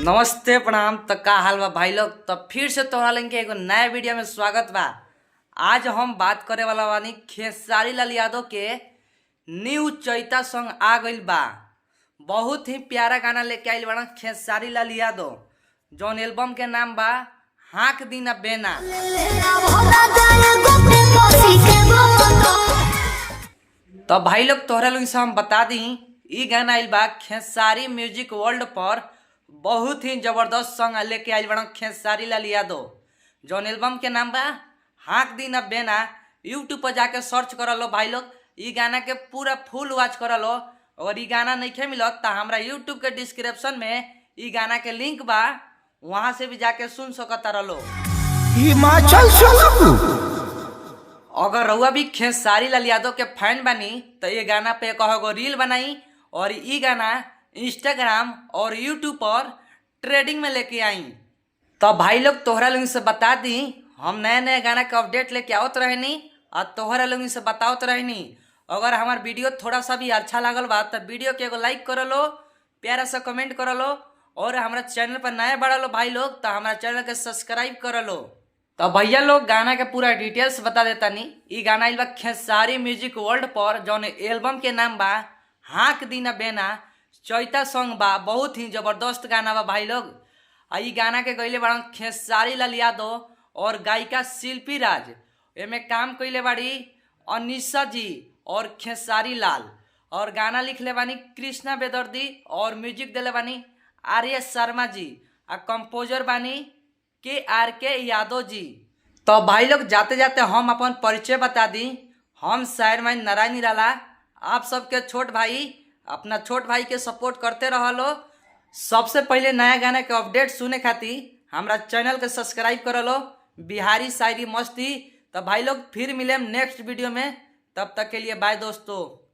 नमस्ते, प्रणाम। त का हाल बा भाई लोग? त फिर से तोहरा लोगन के एगो नया वीडियो में स्वागत बा। आज हम बात करे वाला बानी खेसारी लाल यादव के न्यू चैता सॉन्ग आ गइल बा। बहुत ही प्यारा गाना लेके आइल बाड़न खेसारी लाल यादव, जौन एल्बम के नाम बा हाँक दीना बेना। तो भाई लोग, तोहरा लोग से हम बता दी, ई गाना आइल बा खेसारी म्यूजिक वर्ल्ड पर। बहुत ही जबरदस्त सॉन्ग लेके आइल बड़ा खेसारी लाल यादव, जौन एल्बम के नाम बा हाँक दीना बेना। यूट्यूब पर जाके सर्च कर लो भाई लोग, ई गाना के पूरा फुल वॉच कर लो। अगर ई गाना नहीं मिलत तो हमारा यूट्यूब के डिस्क्रिप्शन में ई गाना के लिंक बा, वहाँ से भी जाके सुन सकता रहो। हिमाचल चलबू। अगर रउआ भी खेसारी लाल यादव के फैन बानी तो ये गाना पे कहो रील बनाई और ई गाना इंस्टाग्राम और यूट्यूब पर ट्रेंडिंग में लेके आई। तो भाई लोग, तोहरा लोग से बता दी, हम नया नया गाना के अपडेट लेके आवत रहनी और तोहरा लोग से बतावत रहनी। अगर हमार वीडियो थोड़ा सा भी अच्छा लागल बा तो वीडियो के एगो लाइक कर लो, प्यारा सा कमेंट कर लो और हमारा चैनल पर नया बढ़ लो भाई लोग तो हमारा चैनल के सब्सक्राइब कर लो। तो भैया लोग, गाना के पूरा डिटेल्स बता देता नी। ई गाना आइल बा खेसारी म्यूजिक वर्ल्ड पर, जौन एल्बम के नाम बा हाँक दीना बेना, चैता सॉन्ग बा। बहुत ही जबरदस्त गाना बा भाई लोग। आ ई गाना के गईले बाड़न खेसारी लाल यादव और गायिका शिल्पी राज। एमे काम कइले बाड़ी अनिशा जी और खेसारी लाल और गाना लिखले बानी कृष्णा बेदर्दी और म्यूजिक दिले बानी आर्य शर्मा जी आ कंपोजर बानी के आर के यादव जी। तो भाई लोग, जाते जाते हम अपन परिचय बता दी। हम शायर माइन नारायण निराला, आप सबके छोट भाई। अपना छोट भाई के सपोर्ट करते रहो। सबसे पहले नया गाना के अपडेट सुने खातिर हमारा चैनल के सब्सक्राइब कर लो, बिहारी शायरी मस्ती। तो भाई लोग, फिर मिले नेक्स्ट वीडियो में, तब तक के लिए बाय दोस्तों।